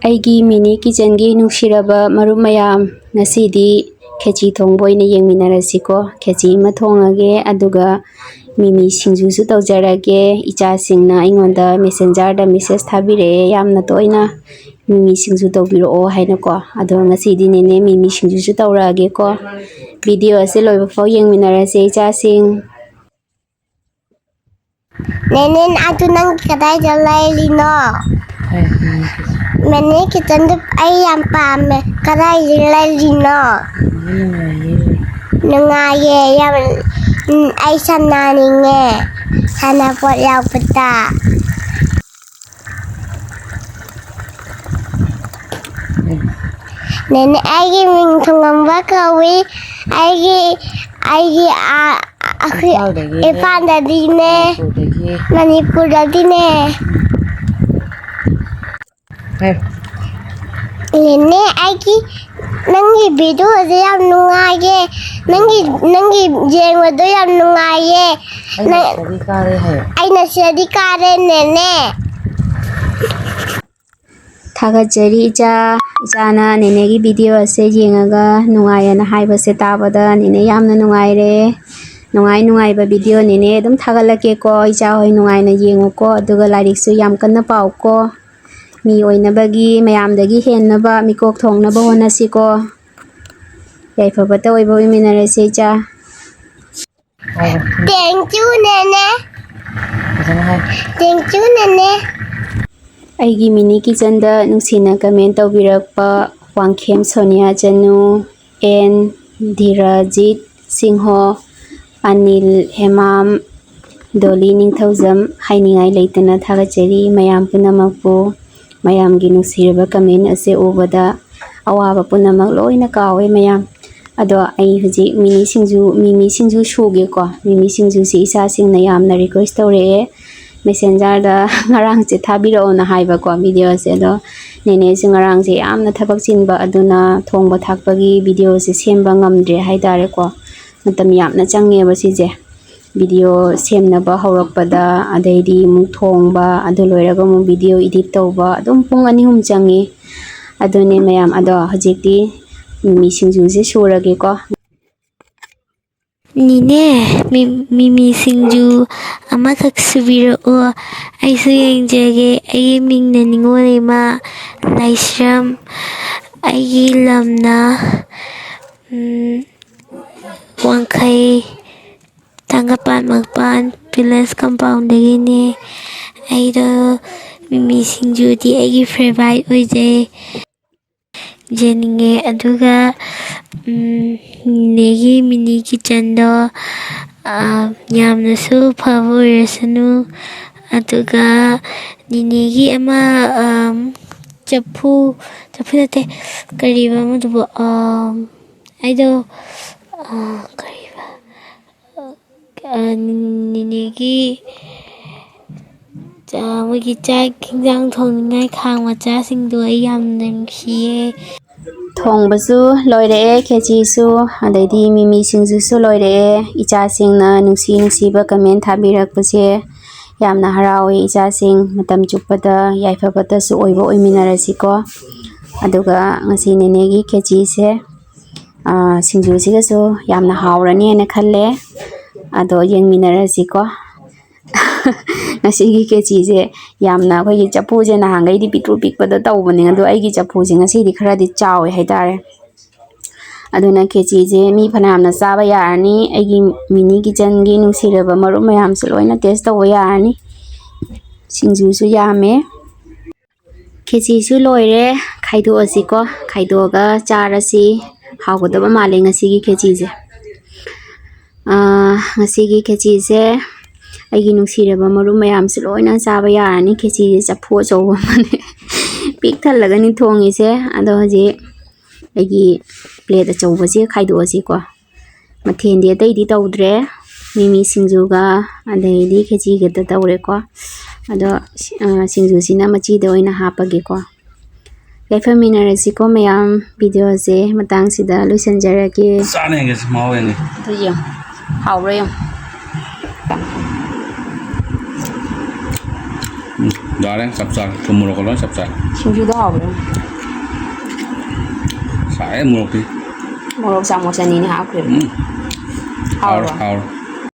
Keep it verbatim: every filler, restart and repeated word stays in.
ꯑꯩꯒꯤ ꯃꯤꯅꯤ ꯀꯤꯆꯟꯒꯤ ꯅꯨꯡꯁꯤꯔꯕ ꯃꯔꯨꯞ ꯃꯌꯥꯝ, ꯉꯁꯤꯗꯤ ꯈꯦꯆꯤ ꯊꯣꯡꯕ ꯑꯣꯏꯅ ꯌꯦꯡꯃꯤꯟꯅꯔꯁꯤꯀꯣ꯫ ꯈꯦꯆꯤ ꯑꯃ ꯊꯣꯡꯉꯒꯦ, ꯑꯗꯨꯒ ꯃꯤꯃꯤ ꯁꯤꯡꯖꯨꯁꯨ ꯇꯧꯖꯔꯒꯦ꯫ ꯏꯆꯥꯁꯤꯡꯅ ꯑꯩꯉꯣꯟꯗ ꯃꯦꯁꯦꯟꯖꯔꯗ ꯃꯦꯁꯦꯖ ꯊꯥꯕꯤꯔꯛꯑꯦ, ꯌꯥꯝꯅ ꯇꯣꯏꯅ ꯃꯤꯃꯤ ꯁꯤꯡꯖꯨ ꯇꯧꯕꯤꯔꯛꯑꯣ ꯍꯥꯏꯅꯀꯣ꯫ ꯑꯗꯣ ꯉꯁꯤꯗꯤ ꯅꯦꯅꯦ ꯃꯤꯃꯤ ꯁꯤꯡꯖꯨꯁꯨ ꯇꯧꯔꯛꯑꯒꯦꯀꯣ꯫ ꯚꯤꯗꯤꯑꯣ ꯑꯁꯦ ꯂꯣꯏꯕ ꯐꯥꯎ ꯌꯦꯡꯃꯤꯟꯅꯔꯁꯦ ꯏꯆꯥꯁꯤꯡ꯫ ꯅꯦꯅꯦ, ꯑꯗꯨ ꯅꯪ ꯀꯗꯥꯏꯗ ꯂꯩꯔꯤꯅꯣ? ꯃꯦꯅꯦ ꯀꯤꯆꯟꯗ ꯑꯩ ꯌꯥꯝ ꯄꯥꯝꯃꯦ꯫ ꯀꯗꯥꯏꯗ ꯂꯩꯔꯤꯅꯣ? ꯅꯨꯡꯉꯥꯏꯌꯦ ꯌꯥꯝ꯫ ꯎꯝ, ꯑꯩ ꯁꯥꯟꯅꯅꯤꯡꯉꯦ꯫ ꯁꯥꯟꯅꯄꯣꯠ ꯌꯥꯎꯕꯗ꯫ ꯅꯦꯅꯦ, ꯑꯩꯒꯤ ꯃꯤꯡ ꯊꯨꯡꯉꯝꯕ ꯀꯧꯏ꯫ ꯑꯩꯒꯤ, ꯑꯩꯒꯤ, ꯑꯥ, ꯑꯩꯈꯣꯏ ꯏꯝꯐꯥꯜꯗꯒꯤ꯫ ꯏꯝꯐꯥꯜꯗꯗꯤꯅꯦ꯫ ꯃꯅꯤꯄꯨꯔꯗꯒꯤ꯫ ꯃꯅꯤꯄꯨꯔꯗꯒꯤꯅꯦ꯫ ꯍꯥꯏꯔꯣ꯫ ꯅꯦꯅꯦ, ꯑꯩꯒꯤ, ꯅꯪꯒꯤ ꯚꯤꯗꯤꯑꯣꯁꯦ ꯌꯥꯝ ꯅꯨꯡꯉꯥꯏꯌꯦ꯫ ꯅꯪꯒꯤ, ꯅꯪꯒꯤ ꯌꯦꯡꯕꯗꯣ ꯌꯥꯝ ꯅꯨꯡꯉꯥꯏꯌꯦ꯫ ꯑꯩꯅ ꯅꯪ ꯁꯤꯗꯒꯤ ꯀꯥꯔꯦ ꯍꯥꯏꯌꯣ꯫ ꯑꯩꯅ ꯁꯤꯗꯗꯤ ꯀꯥꯔꯦ, ꯅꯦꯅꯦ꯫ ꯊꯥꯒꯠꯆꯔꯤ ꯏꯆꯥ꯫ ꯏꯆꯥꯅ ꯅꯦꯅꯦꯒꯤ ꯚꯤꯗꯤꯑꯣ ꯑꯁꯦ ꯌꯦꯡꯉꯒ ꯅꯨꯡꯉꯥꯏꯌꯦꯅ ꯍꯥꯏꯕꯁꯦ ꯇꯥꯕꯗ ꯅꯦꯅꯦ ꯌꯥꯝꯅ ꯅꯨꯡꯉꯥꯏꯔꯦ꯫ ꯅꯨꯡꯉꯥꯏ ꯅꯨꯡꯉꯥꯏꯕ ꯚꯤꯗꯤꯑꯣ ꯅꯦꯅꯦ ꯑꯗꯨꯝ ꯊꯥꯒꯠꯂꯛꯀꯦꯀꯣ꯫ ꯏꯆꯥ ꯍꯣꯏ ꯅꯨꯡꯉꯥꯏꯅ ꯌꯦꯡꯉꯨꯀꯣ꯫ ꯑꯗꯨꯒ ꯂꯥꯏꯔꯤꯛꯁꯨ ꯌꯥꯝ ꯀꯟꯅ ꯄꯥꯎꯀꯣ꯫ ꯃꯤ ꯑꯣꯏꯅꯕꯒꯤ ꯃꯌꯥꯝꯗꯒꯤ ꯍꯦꯟꯅꯕ ꯃꯤꯀꯣꯛ ꯊꯣꯡꯅꯕ ꯍꯣꯠꯅꯁꯤꯀꯣ꯫ ꯌꯥꯏꯐꯕꯇ ꯑꯣꯏꯕ ꯑꯣꯏꯃꯤꯟꯅꯔꯁꯦ ꯏꯆꯥ꯫ ꯍꯥꯏꯔꯣ꯫ Thank you, ꯅꯦꯅꯦ꯫ ꯐꯖꯅ ꯍꯥꯏ꯫ Thank you, ꯅꯦꯅꯦ꯫ ꯑꯩꯒꯤ ꯃꯤꯅꯤ ꯀꯤꯆꯟꯗ ꯅꯨꯡꯁꯤꯅ ꯀꯃꯦꯟ ꯇꯧꯕꯤꯔꯛꯄ ꯋꯥꯡꯈꯦꯝ ꯁꯣꯅꯤꯌꯥ ꯆꯅꯨ, ꯑꯦꯟ ꯙꯤꯔꯖꯤꯠ ꯁꯤꯡꯍꯣ, ꯑꯅꯤꯜ ꯍꯦꯃꯥꯝ, ꯗꯣꯂꯤ ꯅꯤꯡꯊꯧꯖꯝ, ꯍꯥꯏꯅꯤꯡꯉꯥꯏ ꯂꯩꯇꯅ ꯊꯥꯒꯠꯆꯔꯤ ꯃꯌꯥꯝ ꯄꯨꯝꯅꯃꯛꯄꯨ꯫ ꯃꯌꯥꯝꯒꯤ ꯅꯨꯡꯁꯤꯔꯕ ꯀꯃꯦꯟ ꯑꯁꯦ ꯎꯕꯗ ꯑꯋꯥꯕ ꯄꯨꯝꯅꯃꯛ ꯂꯣꯏꯅ ꯀꯥꯎꯋꯦ ꯃꯌꯥꯝ꯫ ꯑꯗꯣ ꯑꯩ ꯍꯧꯖꯤꯛ ꯃꯤꯃꯤ ꯁꯤꯡꯖꯨ, ꯃꯤꯃꯤ ꯁꯤꯡꯖꯨ ꯁꯨꯒꯦꯀꯣ꯫ ꯃꯤꯃꯤ ꯁꯤꯡꯖꯨꯁꯤ ꯏꯆꯥꯁꯤꯡꯅ ꯌꯥꯝꯅ request ꯇꯧꯔꯛꯑꯦ꯫ ꯃꯦꯁꯦꯟꯖꯔꯗ ꯉꯔꯥꯡꯁꯦ ꯊꯥꯕꯤꯔꯛꯑꯣꯅ ꯍꯥꯏꯕꯀꯣ ꯚꯤꯗꯤꯑꯣꯁꯦ꯫ ꯑꯗꯣ ꯅꯦꯅꯦꯁꯦ ꯉꯔꯥꯡꯁꯦ ꯌꯥꯝꯅ ꯊꯕꯛ ꯆꯤꯟꯕ, ꯑꯗꯨꯅ ꯊꯣꯡꯕ ꯊꯥꯛꯄꯒꯤ ꯚꯤꯗꯤꯑꯣꯁꯦ ꯁꯦꯝꯕ ꯉꯝꯗ꯭ꯔꯦ ꯍꯥꯏꯇꯥꯔꯦꯀꯣ꯫ ꯃꯇꯝ ꯌꯥꯝꯅ ꯆꯪꯉꯦꯕ ꯁꯤꯁꯦ꯫ ꯚꯤꯗꯤꯑꯣ ꯁꯦꯝꯅꯕ ꯍꯧꯔꯛꯄꯗ, ꯑꯗꯩꯗꯤ ꯑꯃꯨꯛ ꯊꯣꯡꯕ, ꯑꯗꯨ ꯂꯣꯏꯔꯒ ꯑꯃꯨꯛ ꯚꯤꯗꯤꯑꯣ ꯏꯗꯤꯠ ꯇꯧꯕ, ꯑꯗꯨꯝ ꯄꯨꯡ ꯑꯅꯤ ꯑꯍꯨꯝ ꯆꯪꯉꯤ꯫ ꯑꯗꯨꯅꯦ ꯃꯌꯥꯝ, ꯑꯗꯣ ꯍꯧꯖꯤꯛꯇꯤ ꯃꯤꯃꯤ ꯁꯤꯡꯖꯨꯁꯦ ꯁꯨꯔꯒꯦꯀꯣ꯫ ꯅꯤꯅꯦ, ꯃꯤ-, ꯃꯤꯃꯤ ꯁꯤꯡꯖꯨ ꯑꯃꯈꯛ ꯁꯨꯕꯤꯔꯛꯑꯣ, ꯑꯩꯁꯨ ꯌꯦꯡꯖꯒꯦ꯫ ꯑꯩꯒꯤ ꯃꯤꯡꯅ ꯅꯤꯉꯣꯜ ꯏꯃꯥ ꯂꯥꯏꯁ꯭ꯔꯝ, ꯑꯩꯒꯤ ꯂꯝꯅ, ꯎꯝ, ꯋꯥꯡꯈꯩ ꯇꯥꯡꯒꯄꯥꯟ ꯃꯄꯥꯟ ꯚꯤꯂꯦꯖ ꯀꯝꯄꯥꯎꯟꯗꯒꯤꯅꯦ꯫ ꯑꯩꯗꯣ ꯃꯤꯃꯤ ꯁꯤꯡꯖꯨꯗꯤ ꯑꯩꯒꯤ ꯐꯦꯚꯔꯥꯏꯠ ꯑꯣꯏꯖꯩ꯫ ꯌꯦꯡꯅꯤꯡꯉꯦ꯫ ꯑꯗꯨꯒ, ꯎꯝ, ꯅꯦꯅꯦꯒꯤ ꯃꯤꯅꯤ ꯀꯤꯠꯆꯟꯗꯣ, ꯑꯥ, ꯌꯥꯝꯅꯁꯨ ꯐꯕ ꯑꯣꯏꯔꯁꯅꯨ꯫ ꯑꯗꯨꯒ ꯅꯦꯅꯦꯒꯤ ꯑꯃ, ꯑꯥꯝ, ꯆꯐꯨ, ꯆꯐꯨ ꯅꯠꯇꯦ, ꯀꯔꯤꯕ ꯑꯃꯗꯨꯕꯨ, ꯑꯥꯝ, ꯑꯩꯗꯣ, ꯑꯥ, ꯀꯔꯤꯕ, ꯑꯥ, ꯅꯦꯅꯦꯒꯤ ꯆꯥ-, ꯃꯣꯏꯒꯤ ꯆꯥꯛ ꯍꯤꯟꯖꯥꯡ ꯊꯣꯡꯅꯤꯡꯉꯥꯏ ꯈꯥꯡ ꯃꯆꯥꯁꯤꯡꯗꯣ ꯑꯩ ꯌꯥꯝꯅ ꯅꯨꯡꯁꯤꯌꯦ꯫ ꯊꯣꯡꯕꯁꯨ ꯂꯣꯏꯔꯛꯑꯦ, ꯈꯦꯆꯤꯁꯨ, ꯑꯗꯩꯗꯤ ꯃꯤꯃꯤ ꯁꯤꯡꯖꯨꯁꯨ ꯂꯣꯏꯔꯛꯑꯦ꯫ ꯏꯆꯥꯁꯤꯡꯅ ꯅꯨꯡꯁꯤ ꯅꯨꯡꯁꯤꯕ ꯀꯃꯦꯟ ꯊꯥꯕꯤꯔꯛꯄꯁꯦ ꯌꯥꯝꯅ ꯍꯔꯥꯎꯋꯦ꯫ ꯏꯆꯥꯁꯤꯡ ꯃꯇꯝ ꯆꯨꯞꯄꯗ ꯌꯥꯏꯐꯕꯇꯁꯨ ꯑꯣꯏꯕ ꯑꯣꯏꯃꯤꯟꯅꯔꯁꯤꯀꯣ꯫ ꯑꯗꯨꯒ ꯉꯁꯤ ꯅꯦꯅꯦꯒꯤ ꯈꯦꯆꯤꯁꯦ, ꯑꯥ, ꯁꯤꯡꯖꯨꯁꯤꯒꯁꯨ ꯌꯥꯝꯅ ꯍꯥꯎꯔꯅꯤ ꯍꯥꯏꯅ ꯈꯜꯂꯦ꯫ ꯑꯗꯣ ꯌꯦꯡꯃꯤꯟꯅꯔꯁꯤꯀꯣ꯫ ꯉꯁꯤꯒꯤ ꯈꯦꯆꯤꯁꯦ ꯌꯥꯝꯅ, ꯑꯩꯈꯣꯏꯒꯤ ꯆꯐꯨꯁꯦ ꯅꯍꯥꯟꯈꯩꯗꯤ ꯄꯤꯛꯇ꯭ꯔꯨ ꯄꯤꯛꯄꯗ ꯇꯧꯕꯅꯦ, ꯑꯗꯣ ꯑꯩꯒꯤ ꯆꯐꯨꯁꯦ ꯉꯁꯤꯗꯤ ꯈꯔꯗꯤ ꯆꯥꯎꯋꯦ ꯍꯥꯏꯇꯥꯔꯦ꯫ ꯑꯗꯨꯅ ꯈꯦꯆꯤꯁꯦ ꯃꯤ ꯐꯅꯌꯥꯝꯅ ꯆꯥꯕ ꯌꯥꯔꯅꯤ꯫ ꯑꯩꯒꯤ ꯃꯤꯅꯤ ꯀꯤꯠꯆꯟꯒꯤ ꯅꯨꯡꯁꯤꯔꯕ ꯃꯔꯨꯞ ꯃꯌꯥꯝꯁꯨ ꯂꯣꯏꯅ ꯇꯦꯁ ꯇꯧꯕ ꯌꯥꯔꯅꯤ꯫ ꯁꯤꯡꯖꯨꯁꯨ ꯌꯥꯝꯃꯦ꯫ ꯈꯦꯆꯤꯁꯨ ꯂꯣꯏꯔꯦ꯫ ꯈꯥꯏꯗꯣꯛꯑꯁꯤꯀꯣ꯫ ꯈꯥꯏꯗꯣꯛꯑꯒ ꯆꯥꯔꯁꯤ꯫ ꯍꯥꯎꯒꯗꯕ ꯃꯥꯜꯂꯦ ꯉꯁꯤꯒꯤ ꯈꯦꯆꯤꯁꯦ꯫ ꯑꯥ, ꯉꯁꯤꯒꯤ ꯈꯦꯆꯤꯁꯦ ꯑꯩꯒꯤ ꯅꯨꯡꯁꯤꯔꯕ ꯃꯔꯨꯞ ꯃꯌꯥꯝꯁꯨ ꯂꯣꯏꯅ ꯆꯥꯕ ꯌꯥꯔꯅꯤ꯫ ꯈꯦꯆꯤꯁꯦ ꯆꯐꯨ ꯑꯆꯧꯕ ꯑꯃꯅꯦ꯫ ꯄꯤꯛ ꯊꯜꯂꯒꯅꯤ ꯊꯣꯡꯉꯤꯁꯦ꯫ ꯑꯗꯣ ꯍꯧꯖꯤꯛ ꯑꯩꯒꯤ ꯄ꯭ꯂꯦꯠ ꯑꯆꯧꯕꯁꯦ ꯈꯥꯏꯗꯣꯛꯑꯁꯤꯀꯣ꯫ ꯃꯊꯦꯜꯗꯤ ꯑꯇꯩꯗꯤ ꯇꯧꯗ꯭ꯔꯦ꯫ ꯃꯤꯃꯤ ꯁꯤꯡꯖꯨꯒ ꯑꯗꯩꯗꯤ ꯈꯦꯆꯤꯒꯗ ꯇꯧꯔꯦꯀꯣ꯫ ꯑꯗꯣ, ꯑ, ꯁꯤꯡꯖꯨꯁꯤꯅ ꯃꯆꯤꯗ ꯑꯣꯏꯅ ꯍꯥꯞꯄꯒꯦꯀꯣ꯫ ꯌꯥꯏꯐꯃꯤꯟꯅꯔꯁꯤꯀꯣ ꯃꯌꯥꯝ꯫ ꯚꯤꯗꯤꯑꯣꯁꯦ ꯃꯇꯥꯡꯁꯤꯗ ꯂꯣꯏꯁꯤꯟꯖꯔꯒꯦ꯫ ꯆꯥꯅ ꯍꯦꯟꯒꯦ ꯁꯤ ꯃꯍꯥꯎ ꯌꯦꯡꯒꯦ꯫ ꯑꯗꯨ ꯌꯦꯡꯉꯨ꯫ ꯍꯥꯎꯕ꯭ꯔꯥ ꯌꯦꯡꯉꯨ꯫ ꯎꯝ, ꯌꯥꯔꯦ, ꯆꯞ ꯆꯥꯔꯦ꯫ ꯊꯨꯝ ꯃꯣꯔꯣꯛꯀ ꯂꯣꯏ ꯆꯞ ꯆꯥꯔꯦ꯫ ꯁꯤꯡꯖꯨꯗꯣ ꯍꯥꯎꯕ꯭ꯔꯥ? ꯁꯥꯏꯌꯦ ꯃꯣꯔꯣꯛꯇꯤ꯫ ꯃꯣꯔꯣꯛ ꯆꯥꯃꯁ ꯑꯅꯤꯅꯦ ꯍꯥꯞꯈ꯭ꯔꯦꯕ꯫ ꯎꯝ꯫ ꯍꯥꯎꯔꯕ? ꯍꯥꯎꯔꯦ, ꯍꯥꯎꯔꯦ꯫